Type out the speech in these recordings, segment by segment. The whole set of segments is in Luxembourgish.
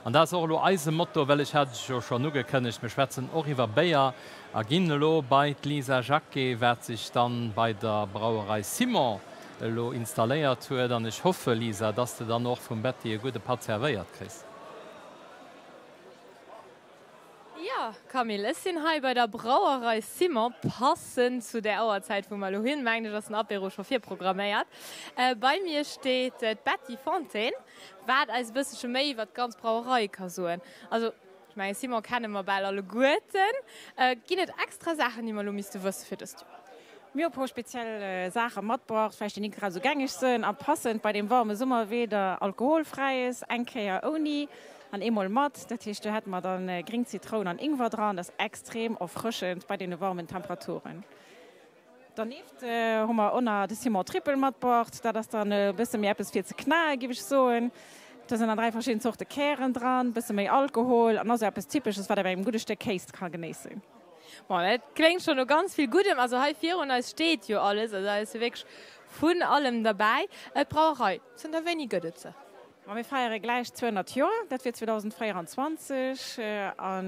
An dat ass och elo eise Motto, well ech hat et jo schonn ugekënnegt, mir schwätzen och iwwer Béier a ginn elo bei d'Lisa Jacqué, wat sech dann bei der Brauerei Simon elo installéiert huet. An ech hoffe, Lisa, dass de dann och vum Betty e gudde Patt servéiert kriss. Jo, Camille, ech sinn hei bei der Brauerei Simon, passend zu där Auerzäit, wou mer elo hunn, mengen ech, ass den Apéro scho virprogramméiert. Bei mir steet d'Betty Fontaine, wat eis e bësselche méi iwwer d'ganz Brauerei ka soen. Also, ech mengen, Simon kenne mer bal alleguerten. Ginn et extra Saachen, déi mer elo misste wësse fir dëst Joer? Mir hu e puer speziell Saache matbruacht, vläicht déi nik grad esou gängeg sënn a passend bei deem warme Summerweeder, Alkoholfräies, eng Kéier ouni An eemol mat, dat heescht do hätte mer dann gréng Zitroun an Ingwer dran, dat ass extrem erfrëschend bei deene warmen Temperaturen. Dernieft hu mer och nach de Simon Trippel matbruacht, dat ass dann e bësse méi eppes fir ze knae giff ech soen. Do sinn dann 3 verschidden Zorte Kären dran, bësse méi Alkohol an och sou eppes Typesches wat ee bei engem gudde Stéck Kéis ka genéissen. Bon, dat kléngt schonn no ganz vill Guddem. Also hei virun eis steet jo alles, also hei ass jo wierklech vun allem derbäi. D'Brauerei, zënter wéini gëtt et se? Ma mir feiere gläich 200 Joer, dat wier 2024. A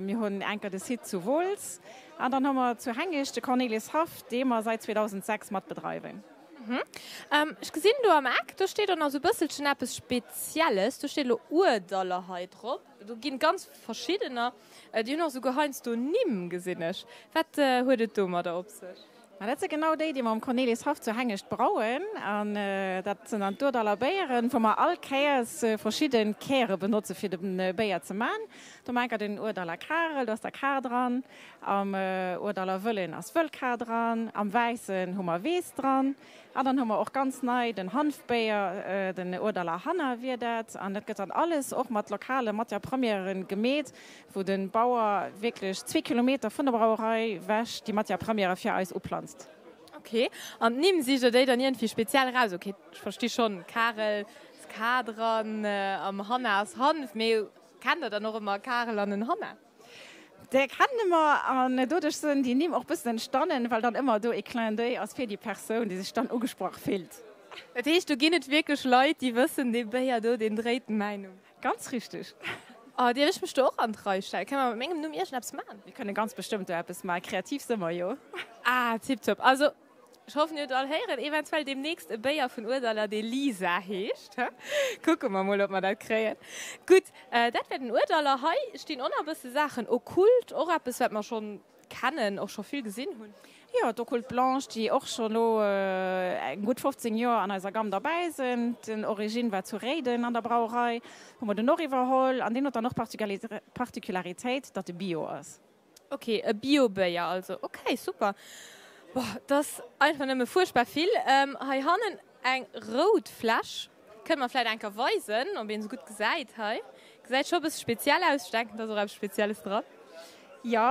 mir hunn enker de Site zu Wooltz an dann hu mer zu Hengescht de Corneliushaff, dee mer säit 2006 mat bedreiwen. Ech gesinn do am Eck, do steet och nach esou e bësselchen eppes Spezielles. Do steet elo Ourdaller hei drop. Do ginn ganz verschiddener. Déi hunn och esouguer heiansdo Nimm, gesinn ech. Wat huet et domadder op sech? Ma dat si genau déi, déi mer um Corneliushaff zu Hengescht brauen. An dat sinn dann d'Ourdaller Béieren, wou mer all Kéiers verschidde Käre benotze fir de Béier ze man. Do hu mer enker den Ourdaller Karel, do ass der Kar dran. Am Ourdaller Wëllen ass Wëllkar dran. Am Wäissen hu mer Weess dran. An dann hu mer och ganz nei den Hanfbéier, den Ourdaller Hanna wier dat. An dat gëtt dann alles och mat lokale Matière premièren gemeet. wou de Bauer wierklech zwee Kilometer vun der Brauerei wech déi Matière première fir eis uplanzt. Ok, an d'Nimm sicht der déi dann iergendwéi speziell eraus? Ok, ech versti schonn, Karel ass K dran, am Hanna ass Hanf, mee kennt der dann och ëmmer e Karel an en Hanna? Déi kenne mer, an doduerch sinn déi Nimm och bëssen entstannen, well dann ëmmer do ee Clin d'oeil ass fir déi Persoun, déi sech dann ugesprach fillt. Dat heescht, do ginn et wierklech Leit, déi wëssen, dee Béier do, deen dréit mäin Numm? Ganz richteg. Oh, dierf ech mech do och an d'Rei stellen? Kënne mer mat mengem Numm iergendeppes man? Mir kënne ganz bestëmmt do eppes man. Kreativ si mer jo. Ah, tiptop. Also, ech hoffen, dir hutt all héieren, eventuell deemnächst e Béier vun Uerdaler, dee Lisa heescht. Kucke mer mol, ob mer dat kréien. Gutt, dat war den Uerdaler. Hei stinn och nach e bësse Saachen. Okkult, och eppes, wat mer schonn kennen, och scho vill gesinn hunn. Jo, d'Occulte Blanche, déi och scho lo eng gutt 15 Joer an eiser Gamm derbäi sinn. Den Origine war zu Réiden an der Brauerei, hu mer den och iwwerholl an deen huet dann och d'Particularitéit, datt e Bio ass. Ok, e Bio-Béier also. Ok, super. Boah, et ass einfach nëmme fuerchtbar vill. Heihannen Eng rout Fläsch kënne mer vläit enker weisen, ob een se gutt gesäit hei. Gesäit scho e bësse speziell aus, ech denken, et ass och eppes Spezielles dran. Jo,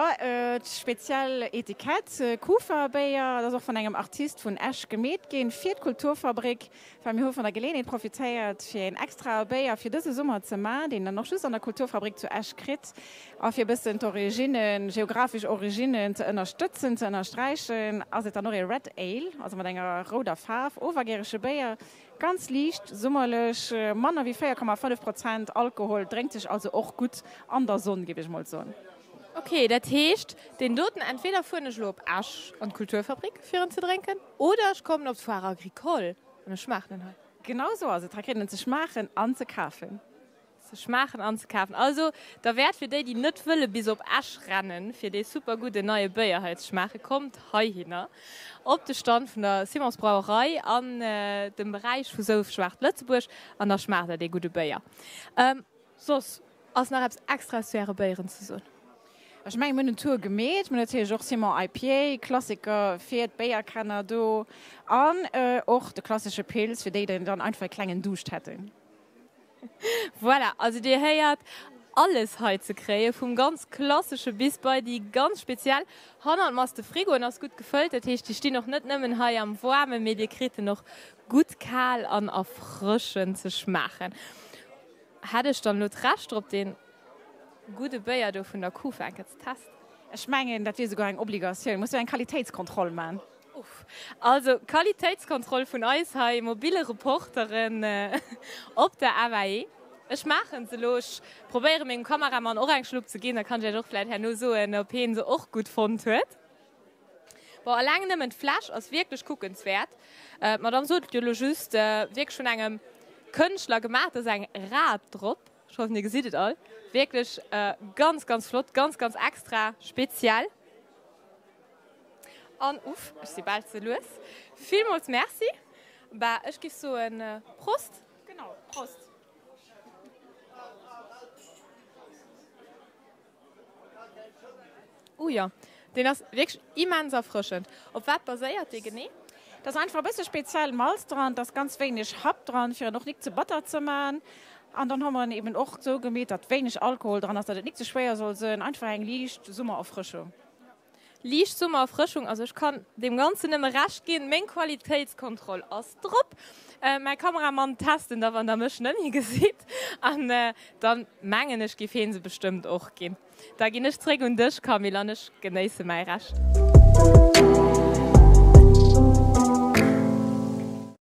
speziell Etikett, Kufa-Béier, dat ass och vun engem Artist vun Esch gemeet ginn fir d'Kulturfabrik, well mir hu vun der Geleeënheet profitéiert, fir een extrae Béier fir dëse Summer ze man, deen een och just an der Kulturfabrik zu Esch kritt. A fir e bëssen d'Originnen, geographesch Originnen ze ënnerstëtzen, ze ënnersträichen, ass et dann och ee Red Ale, also mat enger rouder Faarf, owergärege Béier, ganz liicht summerlech, manner wéi 4,5 Prozent Alkohol, drénkt sech also och gutt an der Sonn, géif ech mol soen. Ok, dat heescht deen doten, entweder fueren ech elo op Esch an d'Kulturfabrik fir en ze drénken, oder ech kommen op d'Foire Agricole an ech schmaachen en hei. Genau esou ass et, hei kritt een en ze schmaachen an ze kafen. Ze schmaachen an ze kafen. Also derwäert fir déi, déi net wëlle bis op Esch rennen, fir dee super gudden neie Béier hei ze schmaachen, kommt heihinner op de Stand vun der Simons Brauerei an dem Beräich vu Souf Schwaart Lëtzebuerg an da schmaacht der dee gudde Béier. Soss ass nach eppes Extraes zu äre Béieren ze soen? Ech mengen, mir hunn en Tour gemeet. Mir hunn natierlech och Simon IPA, Klassiker fir d'Béierkenner do an och de klassesche Pils fir déi, déi dann einfach e klengen Duuscht hätten. Voilà, also dir héiert, alles hei ze kréien, vum ganz klassesche bis bei déi ganz speziell. Hannert mer ass de Frigo, en ass gutt gefëllt, dat heescht, déi stinn och net nëmmen hei am Waarmen, mee dir kritt en och gutt kal an erfrëschend ze schmaachen. Hätt ech dann elo d'Recht drop, dee gudde Béier do vun der Kufa eng Kéier ze testen? Ech mengen, dat wier souguer eng Obligatioun. Muss jo eng Qualitéitskontroll man. Uff. Also Qualitéitskontroll vun eis hei mobile Reporteren op der FAE. Ech maachen se elo. Ech probéiere mengem Kameramann och eng Schlupp ze ginn, da kann ech iech och vläit herno soen, ob heen se och gutt fonnt huet. Bon, eleng nëmmen d'Fläsch ass wierklech kuckenswäert. D'Madame sot et jo elo just, wierklech vun engem Kënschtler gemaach. Do ass eng Rad drop. Ech hoffen, dir gesitt et all. Wierklech ganz, ganz flott, ganz, ganz extra, speziell. An, uff, ech si bal ze lues. Villmools Merci. Bah, ech giff soen, Prost! Genau, Prost! Oh jo, deen ass wierklech immens erfrëschend. Op wat baséiert dee genee? Et ass einfach e bësse speziell Malz dran, et ass ganz wéineg Happ dran, fir en och nik ze batter ze man. An dann hu mer en eben och sou gemeet, datt wéineg Alkohol dran ass, datt et nik ze schwéier soll sënn. Einfach eng liicht Summererfrëschung. Liicht Summererfrëschung, also ech kann deem Ganzen nëmme Recht ginn. Meng Qualitéitskontroll ass drop. Mäi Kameramann test en da wann der mech nëmmi gesitt. An dann mengen ech giff heen se bestëmmt och ginn. Da ginn ech zréck un dech Camille an ech genéisse mäi Rescht.